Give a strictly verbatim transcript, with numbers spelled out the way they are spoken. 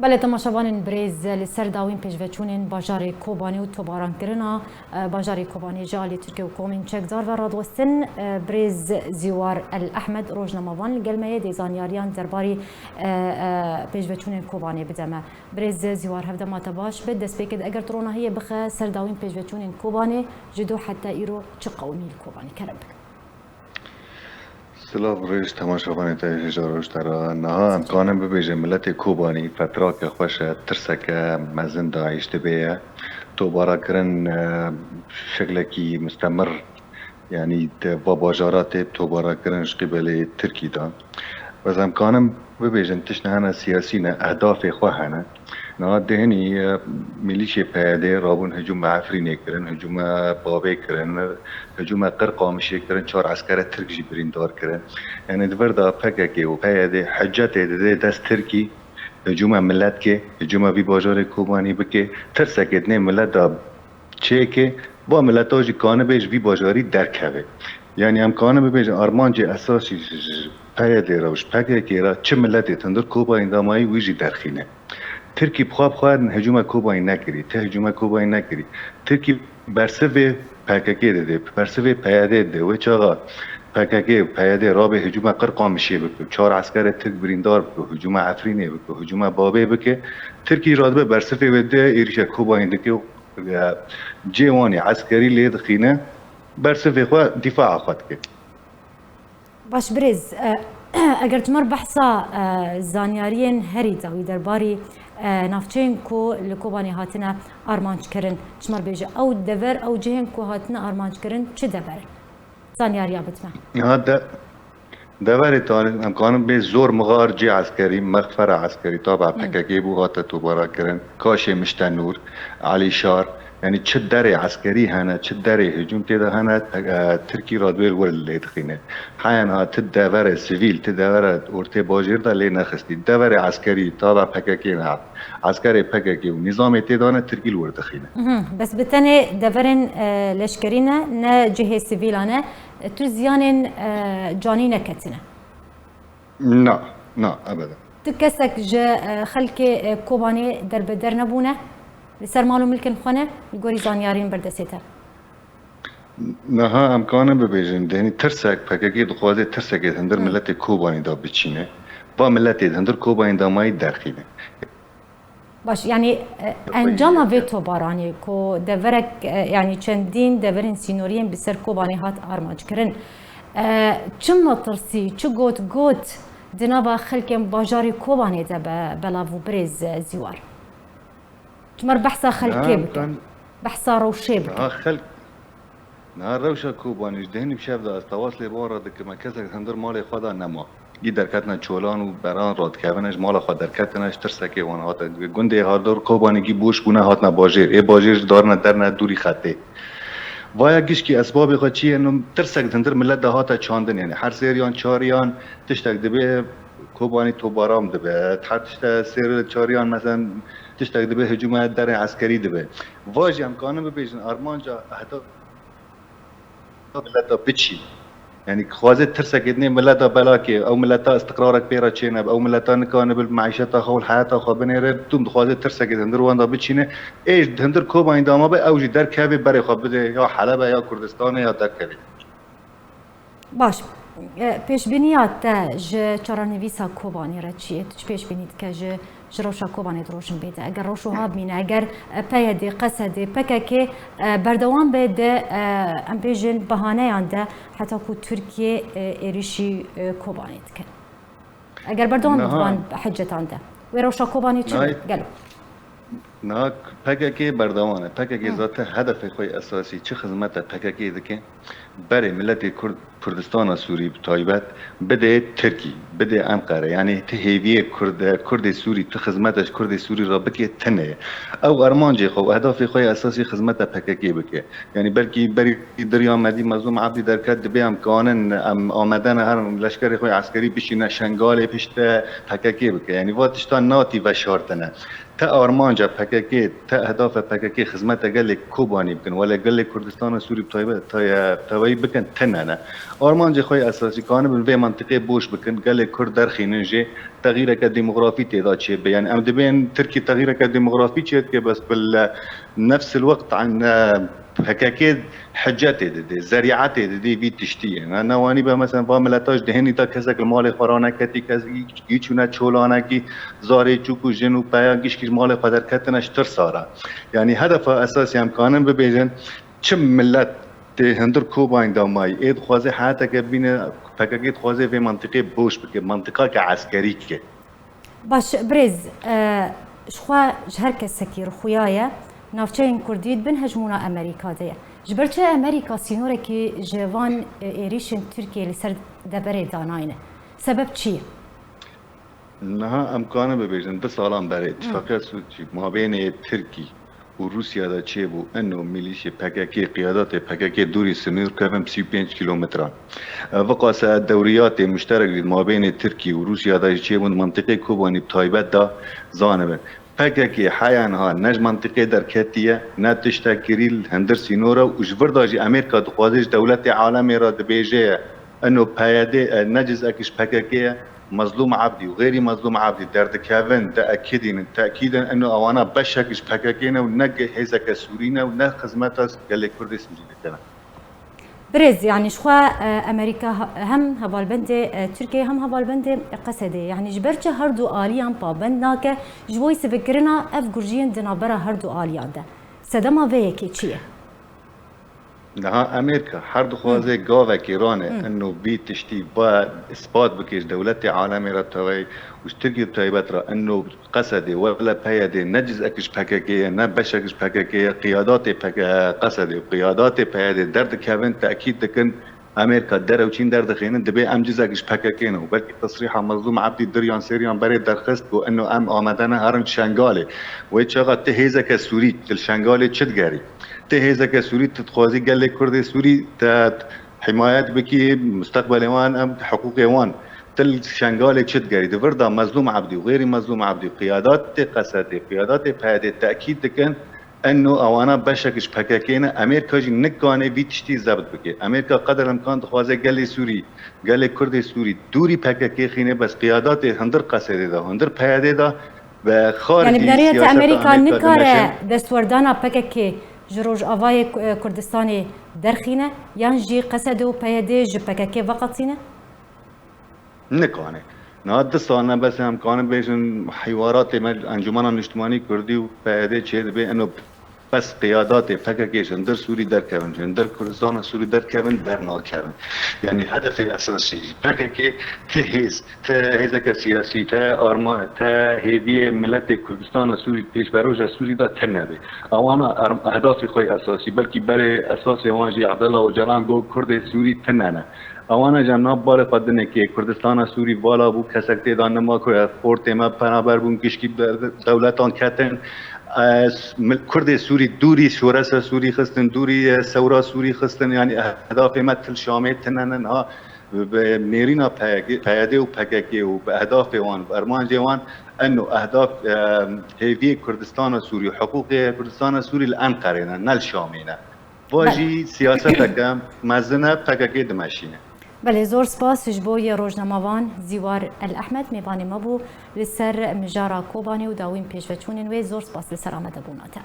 Belê, temaşevanên birêz, li ser dawîn pêşveçûnên bajarê Kobanê û tobarankirina, e, bajarê Kobanê ji alî Tirkiye û komên çekdar ve radiwestin, e, birêz Zîwar El Ehmed, rojnamevan, li gel me ye, dê zanyariyan derbarî, e, e, pêşveçûnên Kobanê bide me. Birêz Zîwar, hevdema te baş be, destpêkê de eger tu ronahiyê bixe ser dawîn pêşveçûnên Kobanê, ji do heta îro çi qewimî li Kobanê? Kerem bike. Silav rêj temaşevanê te hêja roj te re. Niha em kanin bibêjin miletê Kobanî fetrake xweş e, tirseke mezin DAIŞ dibê ye. Tobara kirin, e, şeklekî mistemir, yanî di va bajara tê tobara kirin ji qîbelê Tirkî de. Bes em kanin bibêjin tişt hene siyasî ne, ehdafê xwe hene. Niha dehnî, e, milîşê P Y D rabûn hicûma Efrînê kirin, hicûma Bavê kirin, hicûma Qirqamişê kirin, çar eskere Tirk jî birîndar kirin. Yanî di vir de P K K û P Y D hicetê dide dest Tirkî, hicûma milet ke, hicûma vî bajarê Kobanî bike, tirsekê dinê milet de çêke, va mileta jî kanibê ji vî bajarî derkeve. Yanî em kanin bibêjin armancê esasî ji, ji P Y D re û ji P K K re çi miletê di hundir Kobanî de mayî wî jî derxîne. Tirkî bi xwe bi xwe hicûma Kobanî nekirî, ti hicûma Kobanî nekirî. Tirkî bersivê P K K dide, bersivê P Y D dide. Wê çaxa P K K û P Y D rabê hicûma Qirqamişê bike, çar eskerê Tirk birîndar bike, hicûma Efrînê bike, hicûma Bavê bike, Tirkî radibe bersivê wê dide, êrîşa Kobanî dike û, e, cê wan ê eskerî lê dixîne, bersivê xwe, dîfaa xwe dike. Baş birêz, e, eger tu me re behsa, e, zanyariyên herî dawî derbarî, e, navçeyên ku li Kobanê hatine armanc kirin, tu me re bêje, ew dever, ew cihên ku hatine armanc kirin çi dever in? Zanyariya bidme. Niha de, deverê tarî, em kanin bê zor mixar cê eskerî, mexfera eskerî, tabe P K K bû hate tobara kirin, Kaşê Miştenûr, Elîşar, yanî çi derê eskerî hene, çi derê hicûm tê de hene, e, Tirkî radwêr wir lê dixîne. Heyan ha ti devere sivîl, ti devere ortê bajêr de lê nexistî. Deverê eskerî, tabe P K K ne. Eskerê P K K û nîzamê tê de ne, Tirkî li wir dixîne. Mhm. Bes bi tenê deverên, e, leşkerî ne, ne cihê sivîlan e. Tu ziyanên, e, canî neketine? Na, na, ebeden. Tu kesek ji, e, xelkê, e, Kobanê derbeder nebûne? Li ser mal û milkên xwe ne, li gorî zanyariyên berdestê te? Niha em kanin bibêjin, dehnî tirsek, P K K dixwaze tirseke di hundir Hı. miletê Kobanî de biçîne. Va miletê di hundir Kobanî de mayî derxîne. Baş, yanî, e, encama vê tobaranê ku deverek, e, yanî çendîn deverên sînoriyên bi ser Kobanê hat armanc kirin. E, çi metirsî, çi got got di nava xelkên bajarê Kobanê de be, belav û birêz, e, Zîwar? Tu me re behsa xelkê Niha bike. kan- Behsa rewşê bike. Niha xelk Niha rewşa Kobanî ji dehnî bi şev de ez tewas lê bi wan re dikim, me kesek hundir malê xwe de nema. Gî derketine çolan û beran radikevine, ji mala xwe derketine, ji tirsekê wan hate. Gundê Hardor Kobanî gî boş bûne, hatine bajêr. Ê bajêr ji darine derne dûrî xetê. Vaya gişkî esbabê xwe çi ye? Tirsek di hundir milet de hate çandin, yani her sêriyan çariyan tiştek dibe, Kobanî tobaram dibe. Her tişte sêr çariyan, mesela tiştek dibe, hicûme derê eskerî dibe. Va jî em kanin bibêjin, armanca ehdaf mileta biçî. Yani dixwaze tirsekê dinê mileta belakê, ew mileta istiqrarek pê re çênebe, ew mileta nikanibe li meîşeta xwe û li heyata xwe binêre, dûm dixwaze tirsekê di hundir wan de biçîne. Ê ji hundir Kobanî de mabe, ew jî derkeve berê xwe bide ya Helebe ya Kurdistanê ya derkeve. Baş. E, pêşbîniya te ji çarenivîsa Kobanî re çi ye? Tu çi pêşbînî dike ji, ji rewşa Kobanê di rojin bê de? Eger rewş wiha bimîne, eger, e, P Y D, Qesed, P K K, e, berdewam be di, e, em bêjin, bahaneyan de heta ku Tirkiye, e, êrîşî, e, Kobanê dike? Eger berdewam be di Niha van hicetan de, wê rewşa Kobanê çi be? Niha Gelo. Niha P K K berdewam e. P K K Hı. zaten hedefê xwe esasî çi xizmete P K K dike? Berê miletê Kurd, Kurdistana Sûrî bi taybet, bidê Tirkî, bidê Enqere. Yanî ti hêviyê Kurd, Kurdê Sûrî, ti xizmete ji Kurdê Sûrî re bike, tine ye. Ew armancê xwe û ehdafê xwe yê esasî xizmete P K K bike. Yanî belkî berî diriya me dî Mezlûm Ebdî derket, dibê em kanin, em amade ne, herin leşkerê xwe eskerî bişîne Şengalê, piştre P K K bike. Yanî va tiştan natî veşartine. Te armanca P K K, te ehdafa P K K xizmeta gelê Kobanî bikin, wele gelê Kurdistana Sûrî bi taybet, te-, tevayî bikin, tine ne. Armancê xwe yê esasî kanibin vê mentiqê boş bikin, gelê Kurd derxînin jê, texîreke demografî tê de çêbe. Yani em dibên Tirkî texîreke demografî çêdike, bes bi le nefsil weqt, e, P K K hicetê didê, zerîetê didê vî tiştî yê. Ne, newanî be, mesela, va mileta ji dihênî de kesek li malê xwe raneketî, kes, yî çûne çolanekî, zarê çûk û jin û peya gişkî ji malê xwe derketine ji tirsa re. Yani hedefa esasî em kanin bibêjin, çi millet tê hundir Kobanî de mayî, ê dixwaze heyateke bîne, P K K dixwaze vê mentiqê boş bike, mentiqake eskerî ke. Baş, birêz, e, ji xwe ji her kesekî rixuya ye, navçeyên Kurdî di bin hejmûna Amerîka de ye. Ji ber çi Amerîka sînorekî ji van, e, êrîşên Tirkiyê li ser deverê danayne? Sebeb çi ye? Niha em karin bibêjin, du salan berê, Hı. îtîfaqiya Sûcî mabênê Tirkî û Rûsya de çêbû, eno milîşê P K K, qiyadatê P K K dûrî sinûr kevin bi sî û pênc kîlometran. Ev viqase dewriyatê muşterek jî di mabênê Tirkî û Rûsya de jî çêbûn, di mentiqê Kobanî bi taybet de zanibin. P K K heya niha ne ji mentiqê derketiye, ne tiştek kirî li hundir sînor e û ji vir de jî Amerîka dixwaze ji dewletê alemê re dibêje ye, eno P Y D, e, ne cizek ji P K K ye, Mezlûm Ebdî û xêrî Mezlûm Ebdî derdikevin, diekidînin, tekîdin, eno ewana beşek ji P K K ne û ne ge-, hêzeke Sûrî ne û ne xizmeta gelê Kurdê Sûrî dikine. Birêz, yanî ji xwe, e, Amerîka ha-, hem hevalbendê, e, Tirkiyeyê hem hevalbendê Qesedê. Yanî ji ber çi her du aliyan pabend nake ji bo îsifkirina ev gurjiyên di navbera her du aliyan de? Sedema vê yekê çi ye? Niha Amerîka her dixwaze Hı. gavekê rane, Hı. eno vî tiştî va ispat bike ji dewletê alemê re tevayî û ji Tirkiye taybet re, eno Qesedê wele P Y D ne cizek ji P K K ye, ne beşek ji P K K ye, qiyadatê P K K, Qesedê û qiyadatê P Y D derdikevin, tekîd dikin, Amerîka derew çîn derdixînin, dibê em cizek ji P K K ne û belkî tesrîha Mezlûm Ebdî diriyan sêriyan berê derxist, got, eno em amade ne herin Şengalê. Wê çaxa ti hêzeke Sûrî, ti li Şengalê çi digerî? Ti hêzeke Sûrî, ti dixwazî gelê Kurdê Sûrî te himayet bikî, mustaqbelê wan, em hiqûqê wan. Ti li Şengalê çi digerî? Di vir de Mezlûm Ebdî û xêrî Mezlûm Ebdî û qiyadatê Qesedê, qiyadatê P Y D tekîd dikin, eno ewana beşek ji P K K ne, Amerîka jî nikane vî tiştî zebt bike. Amerîka qeder imkan dixwaze gelê Sûrî, gelê Kurdê Sûrî dûrî P K K xîne, bes qiyadatê hundir Qesedê de, hundir P Y D de, bi xaricî Yanî bi nerîyete siyaseta Amerîka Amerîka nikare dimeşin. Destwerdana P K K ji Rojavayê Ku-, Kurdistanê derxîne, yan jî Qesedê û P Y D ji P K K veqetîne? Nikane. Niha du sal ne bes em karin bêjin, hîwaratê me Encûmena Niştimanî Kurdî û P Y D çêdibe, eno bes qiyadatê P K K ji hundir Sûrî derkevin, ji hundir Kurdistana Sûrî derkevin, dernakevin. Yanî hedefê esasî ji P K K ti hêz, ti hêzeke siyasî, ti arma, ti hêviyê miletê Kurdistana Sûrî, pêşveroja Sûrî de tune be. Ewana erm-, ehdafê xwe esasî, belkî berê esasê wan jî Abdullah Ocalan got Kurdê Sûrî tune ne. Ewana jî em nav barê xwe dinê kê Kurdistana Sûrî vala bû, kesek tê de nema ku ev ortê me penaber bûn, gişkî de-, dewletan ketin. E, s-, mil-, Kurdê Sûrî dûrî şoresa Sûrî xistin, dûrî, e, sewra Sûrî xistin, yanî ehdafê me til Şamê tine ne niha bi nêrîna P Y D û P K K û bi ehdafê wan, bi armancê wan, eno ehdaf, e, hêviyê Kurdistana Sûrî û hiqûqê Kurdistana Sûrî li Enqerê ne, ne li Şamê ne. Va Belê. jî siyaseteke mezin e, P K K dimeşîne. Belê, zor spas ji bo yê rojnamevan Zîwar El Ehmed, mêvanê me bû li ser mijara Kobanê û dawîn pêşveçûnên wê. Zor spas li ser amadebûna te.